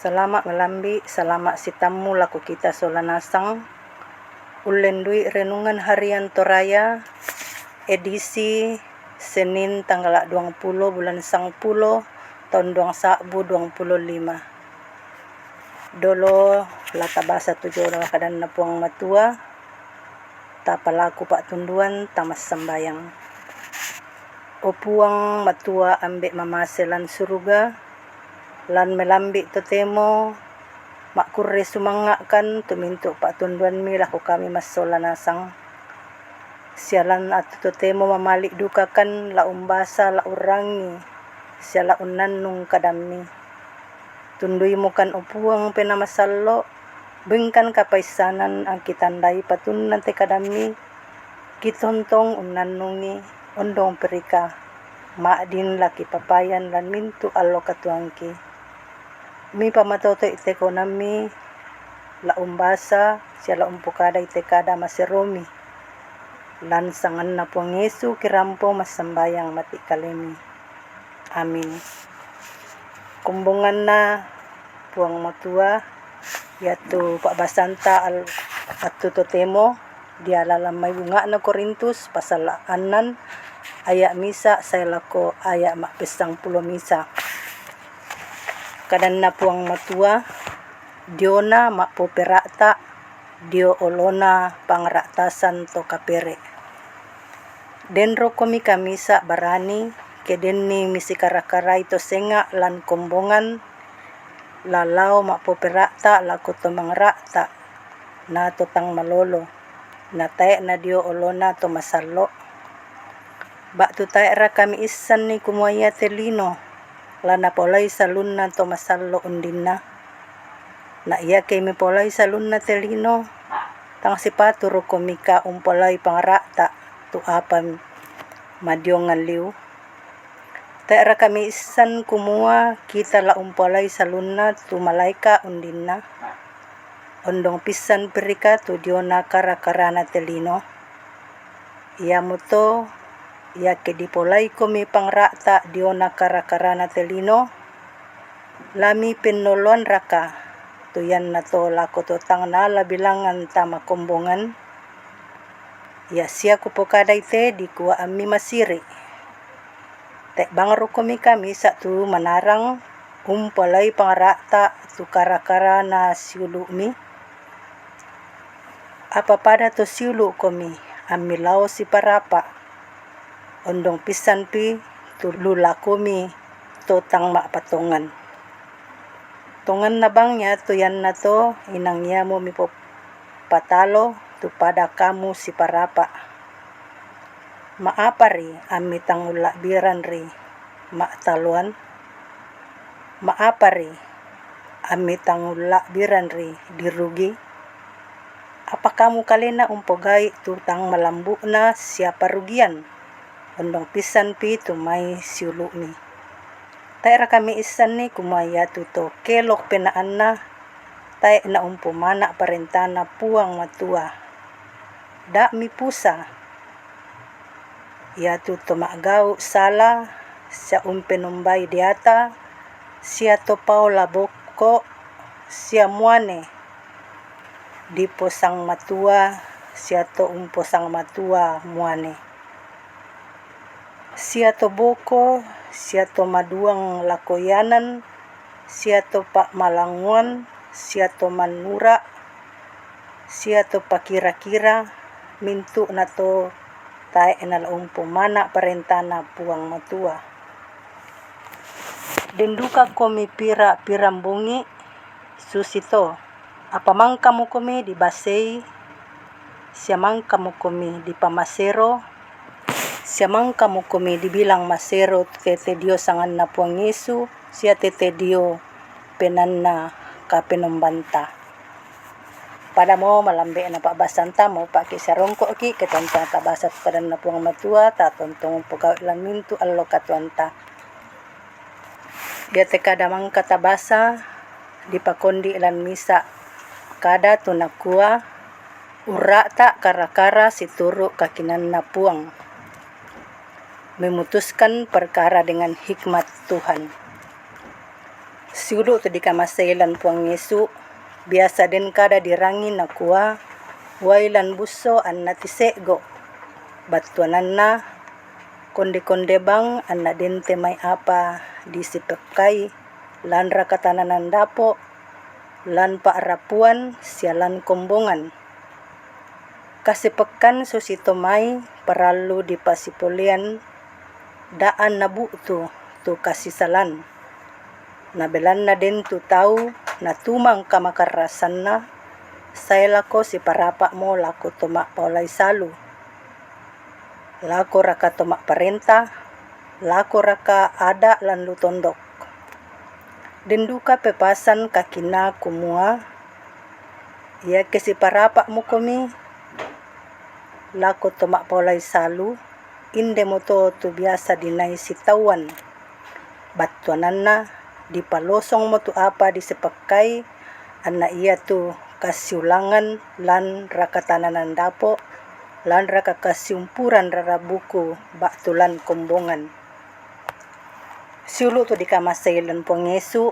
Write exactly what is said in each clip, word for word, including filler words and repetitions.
Salama' malambi', salama' sitammu lako kita sola nasang. Ullen dui' renungan harian Toraya, edisi Senin tanggala' duangpulo bulan sangpulo taun duang sa'bu duangpulo lima. Dolo la tabasa tu jolo kadanna Puang Matua, tapalaku pa'tunduan, tamassambayang. O Puang Matua Ambe' mamase lan suruga, lan melambi' totemo ma'kurre sumanga'kan tu mintu' pa'tunduammi lako kami massola nasang. Sialan attu totemo mamali' dukakan la umbasa, la urrangi, sia la unnannung kadammi. Tunduimukan, o Puang, Penaa Masallo', bengkan kapaissanan angkitandai patunna te kadammi, kitontong unnannungi, ondong pirika, ma'din la kipapayan lan mintu' allo katuoangki. Mipamatoto'i te kaunammi, la umbasa, sia la umpokadai te kada maseromi. Lan sanganna Puang Yesu kirampo massambayang mati' kalemi. Amin. Kombonganna Puang Matua, iatu pa'basanta al-, attu totemo diala lan mai bunga'na Korintus pasal annan, aya' misa' sae lako aya' ma'pessangpulo misa'. Kadanna Puang Matua, diona ma'popera'ta' dio olona pangra'tasan to kapere'. Denrokomika misa' barani, ke denni misikara-karai to senga' lan kombongan, la lao ma'popera'ta' lako to mangra'ta' na to tang malolo, na tae' nadio olona to masallo'. Ba'tu tae'raka miissanni kumua iate lino la napolai salunna to masallo' undinna? Na iake mipolai salunna te lino, tang sipaturokomika umpolai pangra'ta' tu apa madiongan liu? Tae'raka miissan kumua kita la umpolai salunna tu malaeka' undinna? Ondong pissan pirika tu diona kara-karana te lino. Iamoto, iake dipolaikomi pangra'ta' diona kara-karana te lino, la mipennoloanraka tu iannato lako to tang naala bilangan tama kombongan? Ia sia kupokadai te dikua ammi masiri'. Te' bangrokomika misa' tu manarang umpolai pangra'ta' tu kara-karana siulu'mi? Apa pada to siulu'komi ammi lao siparapa'? Ondong pissanpi tu lu'lakomi to tang ma'patongan. Tonganna bang ia tu iannato inang iamo mipopatalo tu pada kamu siparapa'. Ma'apari ammi tang ulla'biran ri ma'taloan? Ma'apari ammi tang ulla'biran ri dirugi? Apa kamu kalena umpogau'i tu tang malambu'na sia parugian? Ondong pissanpi tu mai siulu'mi. Tae'raka miissanni kumua iatu to kelok penaanna tae' naumpomana' parentana Puang Matua? Da' mipusa. Iatu to ma'gau' sala, sia umpenombai deata, sia to paola bokko', sia muane diposangmatua, sia to umposangmatua muane. Sia to boko, sia to maduang lako ianan, sia to pa'malangnguan, sia to mannura', sia to pakira-kira, mintu'nato tae' nala umpomana' parentana Puang Matua. Den dukakomi pira-pirang bongi susito, apa mangkamokomi dibasei, sia mangkamokomi dipamasero, sia mangkamokomi dibilang masero tete dio sanganna Puang Yesu, sia tete dio penaanna Kapenombanta. Padamo malambe'na pa'basanta, maupa'ki' sia rongko'ki', ke tontong tabasa tu kadanna Puang Matua, tatontong umpogau'i lan mintu' allo katuoanta. Iate kada mangka tabasa dipakondi' lan misa' kada tu nakua, urra'ta' kara-kara situru' kakinanna Puang. Memutuskan perkara dengan hikmat Tuhan. Siulu' tu dikamasei lan Puang Yesu, biasa den kada dirangi nakua, wai lan busso anna tise'go'. Battuananna, konde-konde bang anna den te mai apa disipekkai, lan rakatananan dapo', lan pa'rapuan sia lan kombongan. Kasipekkan susito mai parallu dipasipolean, da'an nabu'tu tu kasisalan. Na belanna den tu tau natumang kamakarrasanna, sae lako siparapa'mo lako to ma'paolai salu, lako raka to ma'parenta, lako raka ada' lan lu tondok. Den duka pepasan kakinaa kumua, iake siparapa'mokomi lako to ma'paolai salu, indemoto tu biasa dinai sitauan. Battuananna, dipalosongmo tu apa disipekkai, anna iatu kasiulangan lan rakatananan dapo', lan raka kasiumpuran rara buku ba'tu lan kombongan. Siulu' tu dikamasei lan Puang Yesu,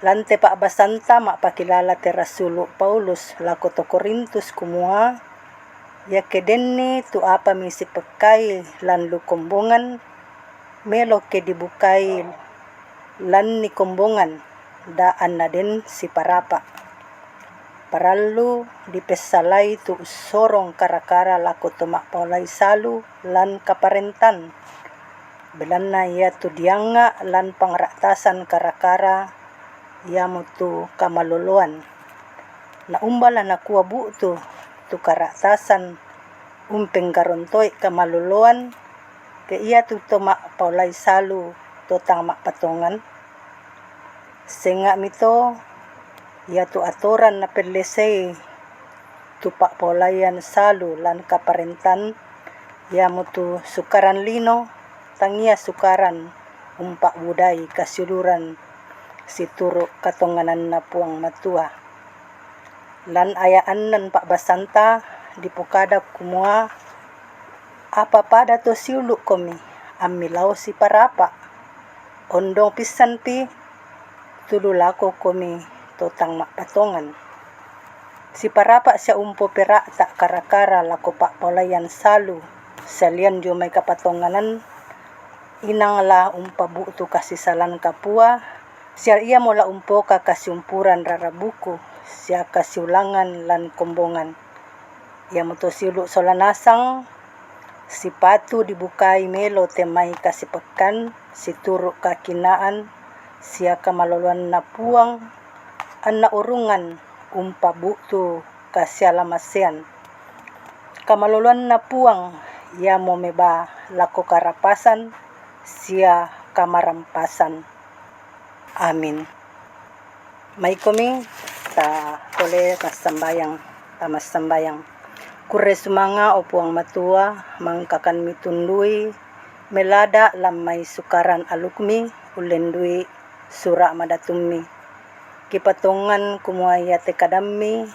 lan te pa'basanta ma'pakilala te rasulu' Paulus lako to Korintus kumua, iake denni tu apa misipekkai lan lu kombongan, melo ke dibukai lanni kombongan, da'an naden siparapa'. Parallu dipessalai tu ussorong kara-kara lako to ma'paolai salu lan kaparentan, belanna iatu dianga' lan pangra'tasan kara-kara iamotu kamaloloan. Na umba la nakua bu'tu tu kara'tasan umpenggarontoi kamaloloan, ke iatu to ma'paolai salu to tang ma'patongan? Senga' mito, iatu atoran napellesei tu pa'paolaian salu lan kaparentan, iamotu sukaran lino, tangia sukaran umpa'budai kasiuluran situru' katongananna Puang Matua. Lan aya' annan pa'basanta dipokada kumua, apa pada to siulu'komi, ammi lao siparapa'? Ondong pissanpi tulu lakokomi to tang ma'patongan. Siparapa' sia umpopera'ta' kara-kara lako pa'paolaian salu, salian dio mai kapatonganan, inang la umpabu'tu kasisalan kapua, sia iamo la umpoka kasiumpuran rara buku, sia kasiulangan lan kombongan. Iamoto siulu' sola nasang, sipatu dibukai melo te mai kasipekkan, situru' kakinaan, sia kamaloloanna Puang, anna urungan umpabu'tu kasialamasean. Kamaloloanna Puang iamo mebaa lako karapasan sia kamarampasan. Amin. Maikomi ta pole massambayang, ta massambayang. Kurre sumanga', o Puang Matua, mangkakan mitundui, melada' lan mai sukaran alukmi, ullendui sura' madatummi. Kipatongan kumua iate kadammi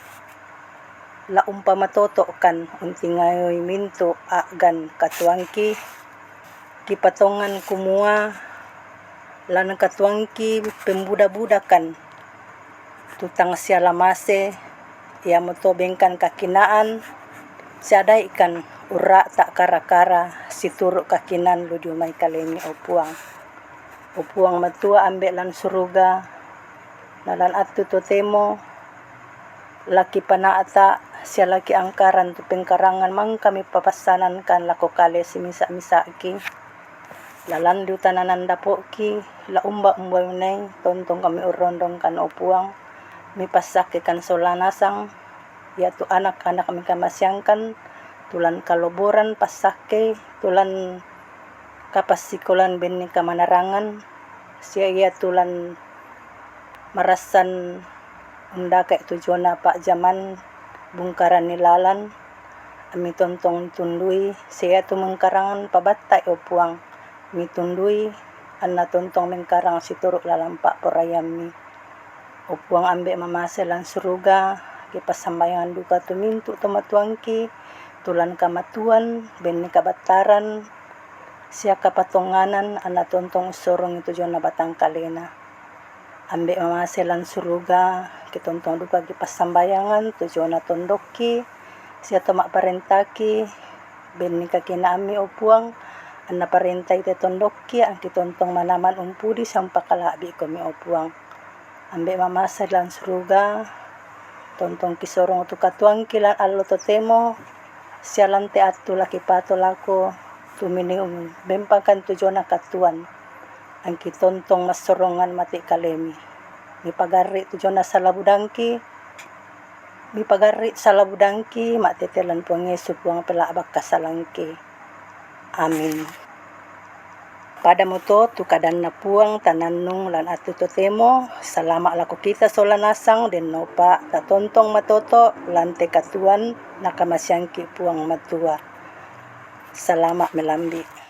la umpamatoto'kan untingayoi mintu' a'gan katuoangki, kipatongan kumua lan katuoangki pembuda-budakan tu tang sialamase, iamoto bengkan kakinaan, siadaikan urra'ta' kara-kara situru' kakinaan lu dio mai kalemi, o Puang. O Puang Matua ambe' lan suruga, na lan attu totemo la kipana'ta' sia la kiangkaran tu pengkarangan mangka mipapassanangkan lako kale simisa'-misa'ki. Lalan liu tananan dapo'ki, la umba-umba minai, tontong kami urrondongkan, o Puang, mipassakkekan sola nasang, iatu anak-anak mikamaseangkan, tulan kaloboran passakkei, tulan kapassikolan benni kamanarangan, sia iatu lan marassan undake' tujuanna pa'jaman bungkaranni lalan, ammi tontong tundui, sia iatu mengkarangan pabatta'i, o Puang, mitundui, anna tontong mengkarang situru' lalan pa'poraiammi. O Puang ambe' mamase lan suruga, kipassambayangan duka tu mintu' tomatuangki, tulan kamatuan, benni kabattaran, sia kapatonganan anna tontong ussorongi tu jona batang kalena. Ambe' mamase lan suruga, kitontong dukaki passambayangan tu jona tondokki, sia to ma'parentaki, benni kakinaammi, o Puang, anna parentai te tondokki, angki tontong manaman umpudi sia umpakala'bi' komi, o Puang. Ambe' mamase lan suruga, tontong kisorong tu katuoangki lan allo totemo, sia lan te attu la kipato lako, tumini umbempangan tu jona katuoan, angki tontong massorongan mate kalemi. Mipagarri' tu jona sala budangki, mipagarri' sala budangki, ma'tete lan Puang Yesu Puang pela'bak kasalangki. Amin. Padamo to tu kadanna Puang tanannung lan attu totemo, salama' lako kita sola nasang, dennopa tatontong matoto' lan te katuoan nakamaseangki Puang Matua. Salama' melambi'.